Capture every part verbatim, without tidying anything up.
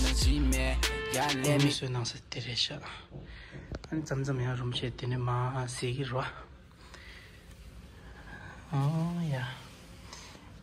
ནས་ཟིན་མེད་ཡ་ལས་མི་སོས་ནང་ས་དེ་རེད་ཤག་ཨ་ནི་མཚམས་མཚམས་ཡང་རུམ་ཆེ་དེ་ནས་མ་ཟེར་གི་རོ། ཨོ་ཡ།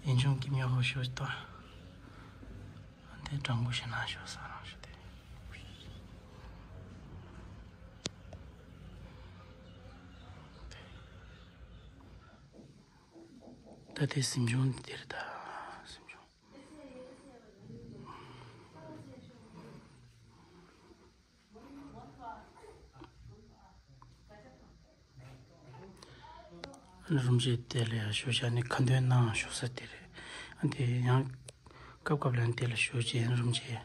ཡིན་ཆུང་གི་མྱོ་ཧོ་ཤོ་ཏོ། ཨ་དེ་དྲང་པོ་ཞེ་ན་ཤོ་ས་རང་ཤོ་དེ། ད་དེ་གཟིམ་ཆུང་འདི་འདིར་ད་གཟིམ་ཆུང་། ཨ་ནི་རུམ་ཆེ་དེ་ལ་ཡང་ཞུ་བྱ་ནི་ཁ་འདོན་གནང་ཞུ་ས་དེ་རེད། ཨ་དེ་ཡང་སྐབས་སྐབས་ལ་ཡང་དེ་ལ་ཞུ་བྱེད་རུམ་ཆེ།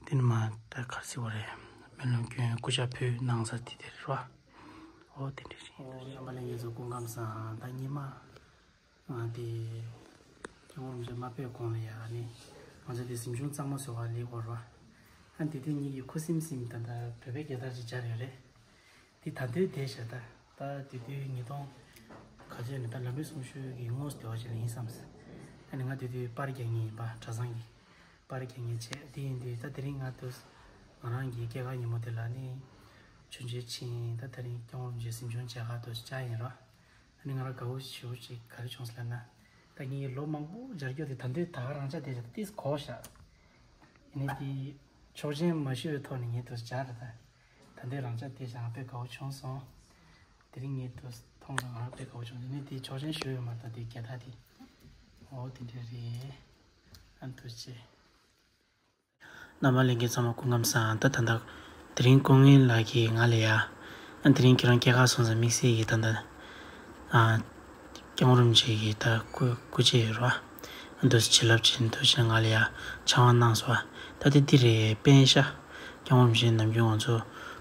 དེ་ནི་མ་ད་གར་སི་བ་རེད། མེ་ལོང་སྐྱོན་སྐུ་ཞབས་ཕུལ་གནང་ས་དེ་དེ་རེད་བ། ཨོ་དེ་འདྲ་རེད། ཨོ་རྣམ་པ་ལྷན་རྒྱས་ཚོ་སྐུ་ཁམས་བཟང་། ད་ཉི་མ། ང་དེ། སྐྱབས་མགོན་རིན་པོ་ཆེ་མ་ཕེབས་གོང་ལ་ཡ་ནི། ང་ཚོ་དེ་གཟིམ་ཆུང་གཙང་མ་བཟོ་བ་ལེགས་པར་བ། ཨ་དེ་དུས་ཉིད་ཀྱི་ཁུ་སིམ་སིམ་ད་ལྟ་བོད་པའི་རྒྱལ་དར་ཅིག་སྦྱར་ཡོད་རེད། དེ་ད་དུས་བསྡད་བཞག་ད། ད་དེ་དུས་ཉིས་སྟོང་། ག་ཚོད་ནས་ད་ལམ་རིམ་གསུང་ཞུས་ཀྱི་དངོས་སུ་བསྡད་པ་ཅིག་ལ་ཡིན་བསམ། ཨ་ནི་ང་དེ་དུས་པར་རྒྱག་མཁན་ཡིན་པ་གྲྭ་ཚང་གི། པར་རྒྱག་མཁན་བྱས་དེ་ཡིན་དུས་ད་དེ་རིང་ང་དུས། ང་རང་གི་སྐྱེས་སྐར་ཉིན་མོ་དེ་ལ་ནི། མཆོད་མཇལ་ཕྱིན་ད་དེ་རིང་སྐྱབས་མགོན་རིན་པོ་ཆེ་གཟིམ་ཆུང་མཇལ་ཁ་དུ་བཅར་ཡིན་རོ། ཨ་ནི་ང་རང་དགའ་བོ་ཞེ་པོ་ཅིག་ག་རེ་བྱུང་ཟེར་ལབ་ན། ད་ངས་ལོ་མང་པོ་མཇལ་རྒྱུ་དེ་ད་འདོད་ད་ག་རང་ཆ་དེ་ཞག་ཏིས་གོ་ཤག་ཡིན་ནི་དེ། ཆོག་མཆན་མ་ཞུ་བའི་ཐོག་ནས་ངས་དུ་མཇལ་རེད་ད། ད་འདོད་རང་ཆ་དེ་ཞག་དཔེ་དགའ་བོ་བྱུང་སོང་། དེ་རིང་ངས་དུ་མཐོང་རང་ང་དཔེ་དགའ་བོ་བྱུང་ཡིན་ནི་དེ་ཆོག་མཆན་ཞུ་ཡོད་མ་རེད་ད་དེ་རྒྱ་ཐག་དེ། འོ་དེ་འདྲ་རེད། ཨ་ཐུགས་རྗེ་ཆེ། རྣམ་པ་ལྷན་རྒྱས་ཚང་མ་སྐུ་ཁམས་བཟང་། ད་ད་ལྟ་དེ་རིང་སྐུ་ངལ་ལགས་ཀྱིས་ང་ལ་ཡ། ཨ་དེ་རིང་ཁྱེད་རང་སྐྱེས་སྐར་སོང་ཙང་དམིགས་བསལ་གྱིས་ད་ལྟ། ཨ། སྐྱབས་མགོན་རིན་པོ་ཆེ་གི་ད་སྐུ་སྐུ་ཕྱྭ་ཡོད་རེད་བ། ཨ་འདུག་སེ་བྱིན་རླབས་ཅན་འདུག་སེ་ང་ལ་ཡ་ཕྱག་དབང་གནང་སོང་བ། ད་དེ་འདི་རེད་པན་ཤ། སྐྱབས་མགོན་རིན་པོ་ཆེ་ནམ་རྒྱུན་ང་ཚོ་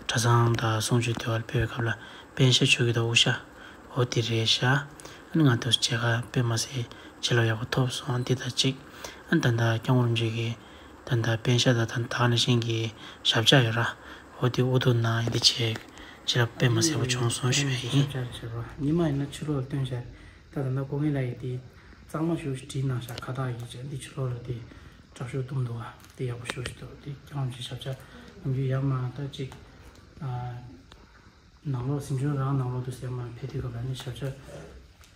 གྲྭ་ཚང་དང་གསུང་ཆོས་སྡེ་བར་ཕེབས་པའི་སྐབས་ལ་པན་ཤ་མཆོད་ཀྱི་ད་དབུ་ཞྭ། འོ་དེ་རེད་ཤག་ཨ་ནི་ང་ཚོ་མཇལ་ཁ་དཔེ་མ་སྲིད་བྱིན་རླབས་ཡག་པོ་ཐོབ་སོང་། འདི་དང་གཅིག་ཨ་ནི་ད་ལྟ་སྐྱབས་མགོན་རིན་པོ་ཆེ་གི་ད་ལྟ་པན་ཤ་དང་ད་ད་ག་ནང་བཞིན་གྱི་ཞབས་བཅགས་ཡོད་ར། འོ་དེ་དབུ་ཐོག་ནང་ཡིན་དེ་བྱས་བྱིན་རླབས་དཔེ་མ་སྲིད་པོ་བྱུང་སོང་ཞུ་ཡ་ཡིན། ཞབས་བཅགས་བྱས་པ་ཉི་མ་ཡིན་ན་ཕྱི་ལོགས་ལ་སྟོན་བྱས། ད་ད་ལྟ་སྐུ་ངལ་ལགས་ཡིན་དེ་གཙང་མ་ཞུ་བྲིས་གནང་ཤག་ཁ་བཏགས་ཡིན་བྱས་འདི་ཕྱི་ལོགས་ལ་དེ་དྲག་ཤོས་གཏོང་འདུག་བ། དེ་ཡག་པོ་ཞུ་ཞུ་འདུག་དེ་སྐྱབས་མགོན་རིན་པོ་ཆེ་ཞབས་བཅགས་ནམ་རྒྱུན་ཡག་མ་ད་ཅིག་ནང་ལོགས་གཟིམ་ཆུང་རང་ནང་ལོགས་དུ་སེམས་མ་ཕེབས་དུས་སྐབས་ལ་ནི་ཞབས་བཅགས་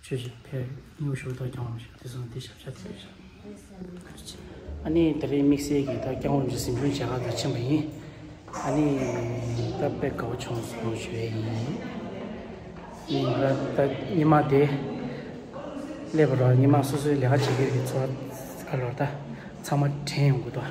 ཆོས་ཤིག་ཕེབས་སྙུང་ཞུ་དང་ཀྱང་ཞུ་དེ་སོང་དེ་ཞབས་བཅགས་དེ་ཞབས། ཨ་ནི་ད་རེས་དམིགས་བསལ་གྱི་ད་སྐྱབས་མགོན་རིན་པོ་ཆེ་གཟིམ་ཆུང་མཇལ་ཁ་དུ་ཕྱིན་པ་ཡིན། ཨ་ནི་ད་དཔེ་དགའ་བོ་བྱུང་སོང་ཞུ་ཡས་ཡིན། ཨ་ནི་ང་ད་ཉི་མ་དེ་སླེབས་པ་རོགས་ཉི་མ་སོ་སོའི་ལས་ཀ་བྱེད་ཀྱི་རེད་ཚོ་ཨ་ལོར་ད། ཚང་མ་དྲན་ཡོང་གི་འདུག་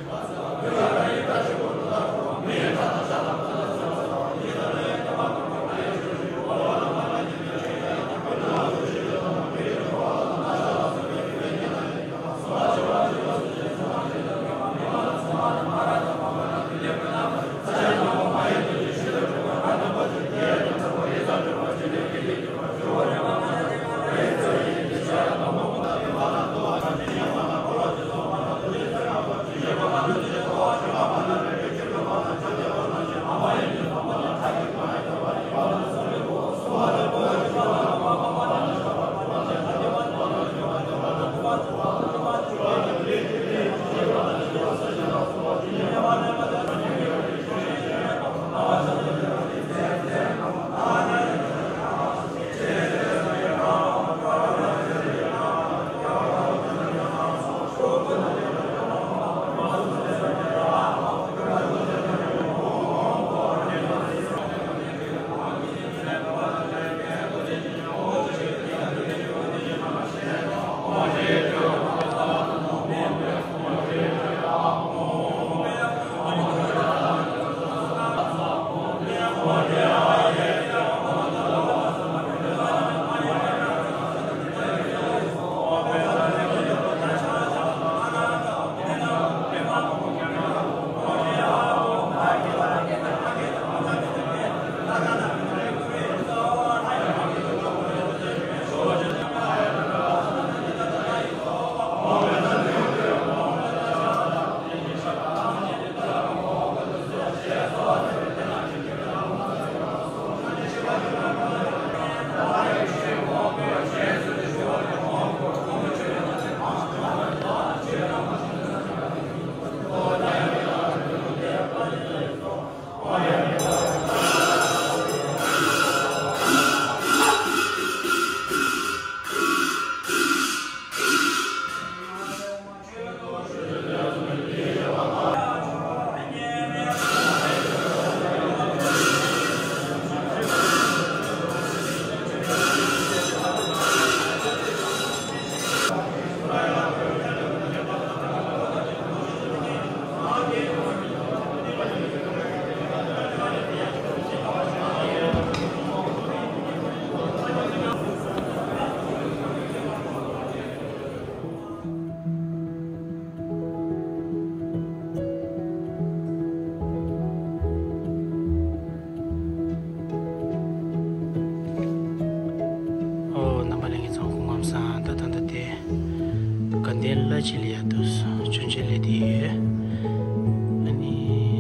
དེ་ལ་ཅི་ལ་ཡ་དུ་ཆུན་ཆེ་ལས་དེ་ཡོད། ཨ་ནི་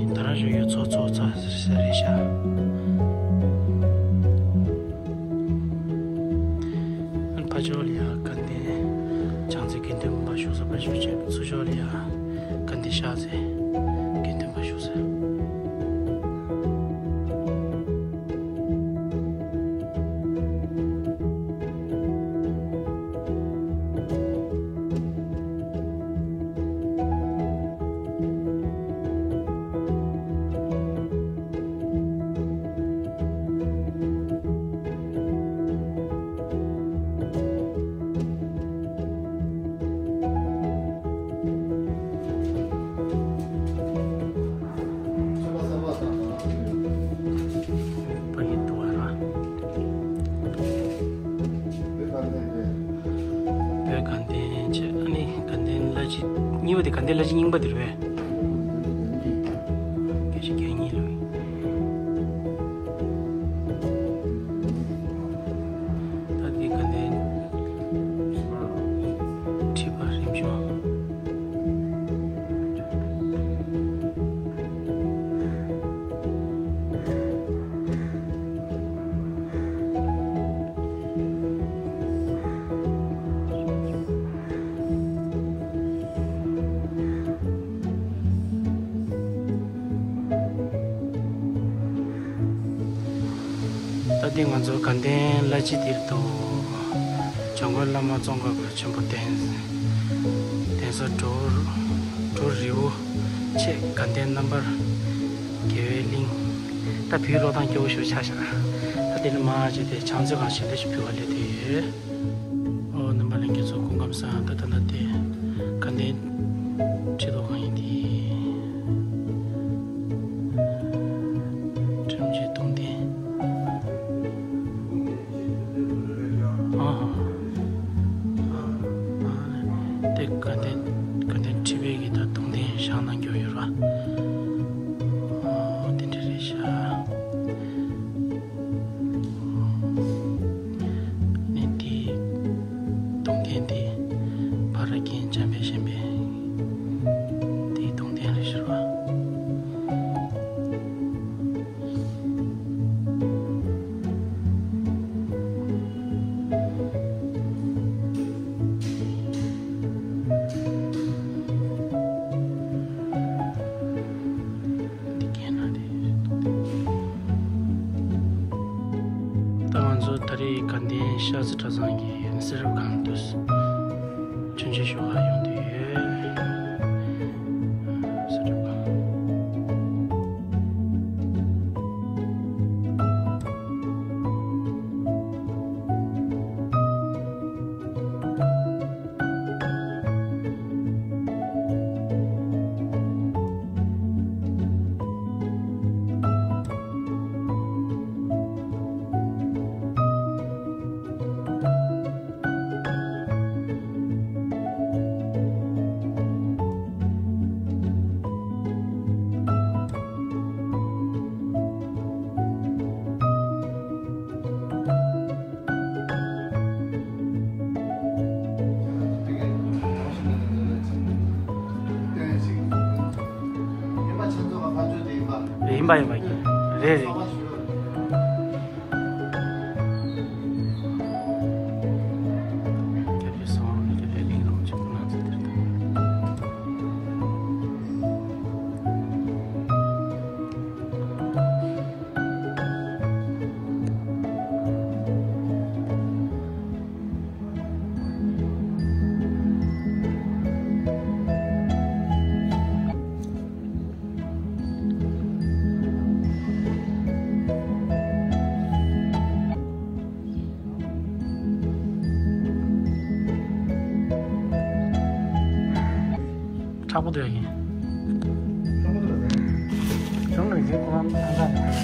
ད་རང་ཞོ་ཡོད་ཚོ་ཚོ་ཚ་ས་རེད་ཤག་ཨ་ནི་ཕ་ཕྱོགས་ལ་ཡ་དགའ་ལྡན་བྱང་རྩེ་དགེ་འདུན་པ་བཞུགས་ས་ཕ་ཤུལ་བྱས། ཚུར་ཕྱོགས་ལ་ཡ་དགའ་ལྡན་ཤར་རྩེ་དགེ་འདུན་པ་བཞུགས་ས། བོད་དགའ་ལྡན་བྱས། ཨ་ནི་དགའ་ལྡན་བླ་སྤྱི་གཉིས་པ་དེ། དགའ་ལྡན་བླ་སྤྱི་རྙིང་པ་དེ་རེད་པས། བརྒྱད་ཅུ་གྱ་གཉིས་ལོ། ད་དེ་དགའ་ལྡན་ཁྲི་པ་རིམ་བྱོན། ད་ལྟའི་ང་ཚོ་དགའ་ལྡན་བླ་སྤྱི་འདིར་འདུག་བྱང་སྒོ་བླ་མ་ཙོང་ཁ་པ་ཆེན་པོ་གདན། གདན་ས་འབྲོག་འབྲོག་རི་བོ་ཆེ་དགའ་ལྡན་རྣམ་པར་རྒྱལ་བའི་གླིང་། ད་བོད་ཀློག་སྟངས་སྐྱོ་བོ་ཞིག་ཆགས་ཤག་ད་དེ་ནི་མར་བྱས་ཏེ་ཕྱག་མཛོད་ཁང་ཞལ་འདོན་ཞིག་ཕུལ་བ་སླེབས་བསྡད་ཡོད། ཨོ། རྣམ་པ་ལྷན་རྒྱས་ཚོ་སྐུ་ཁམས་བཟང་། ད་ད་ལྟ་དེ་དགའ་ལྡན་ཁྲི་ཐོག་ཁང་ཡིན་ཏེ། ཁྲིམས་ཀྱི་གདུང་རྟེན། ཨ། ཨ། དེ་དགའ་ལྡན་དགའ་ལྡན་ཁྲི་པའི་གི་ད་གདུང་རྟེན་བཞེངས་གནང་རྒྱུ་ཡོད་ར། ཨོ། དེ་འདྲ་རེད་ཤག་ནས་དེའི་གདུང་རྟེན་དེ་ཕ་ར་རྒན་འཇམ་དཔལ་གཤེན་པའི་དེའི་གདུང་རྟེན་རེད་ཤག་ར། འདི་སྐད་ན་དེ། ད་ང་ཚོ་ད་རེས་དགའ་ལྡན་ཤར་རྩེ་གྲྭ་ཚང་གི་གསེར་ཁང་དུ་མཆོད་མཇལ་ཞུ་ག་ཡོང་དུས་ཡོད། གསེར་ཁང་། ཡིན་པ་ཡིན་པ་ཡིན། རེད་རེད། སྐྱབས་རྗེ་སོང་། སྐྱབས་རྗེ་གླིང་རོང་ཆེན་པོ་ནང་ཚུད་དེར་དང་། མཁྲེགས་པོ་འདུག་ཡ་ཡིན། གཞུང་ལ་ཡིན་ཁོ་རང་ཨང་གྲངས།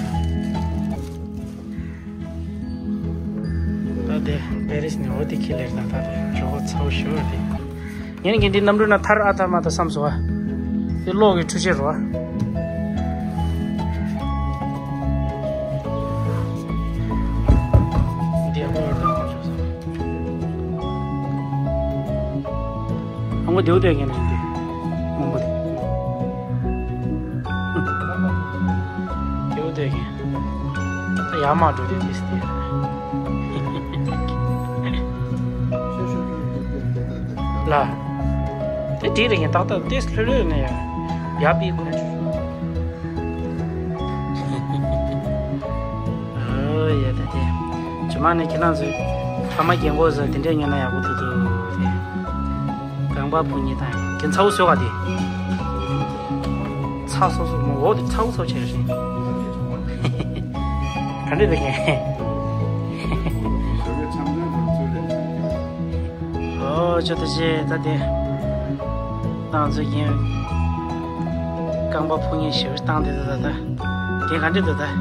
ད་དེ་པེ་རིས་ནས་འོ་དེ་ཁྱེར་སླེབས་ན་ད་དེ་ཇོ་བོ་ཚ་བོ་ཞུ་བ་དེ། ངས་ནི་འདི་གནམ་གྲུ་ན་ཐར་ཨ་ཐར་མ་ཐར་བསམ་སོང་བ། དེ་གློག་གི་འཕྲུལ་ཆས་རོ། འདི་ཡང་གློག་རེད་ད་གང་བྱུང་སོང་། ཨ་མོ། རྡེའུ་སྟོད་མཁན་ནི་འདི། སྔོན་པོ་དེ། རྡེའུ་སྟོད་མཁན། ད་ཡར་མར་འགྲོ་དུས་དེ་སྟེ། ལ། དེ་འགྲིག་རེད་ཡིན། ཏག་ཏག་དེ་ལྷོད་ལྷོད་ནས་ཡར་པའི་ཁོང་ཆུ། ཨོ་ཡ་ད་དེ། ཇོ་མ་ནི་ཁྱེད་རང་ཚོས་ཕ་མ་རྒན་གོག་ཚོ་དེ་འདྲས་ཉོས་ན་ཡག་པོ་འདུག་འདུག་དེ། རྐང་པ་ཕུ་ཉེ་དང་ཁྱེད་ཚ་བོ་བཟོས་ག་དེ། ཚ་སོ་སོ་མོ་འོག་དེ་ཚ་བོ་ཚ་བོ་བྱས་ཤིང་། ག་འདྲས་འདུག་ངས། ཨོ་ཅོ་ད་ཅེ་ད་དེ། ང་ཚོ་ཡིན། རྐང་པ་ཕུ་ཉེ་ཞེ་པོ་བཏང་དེ་ད་ད་ད། དེ་ག་འདྲས་འདུག་ད།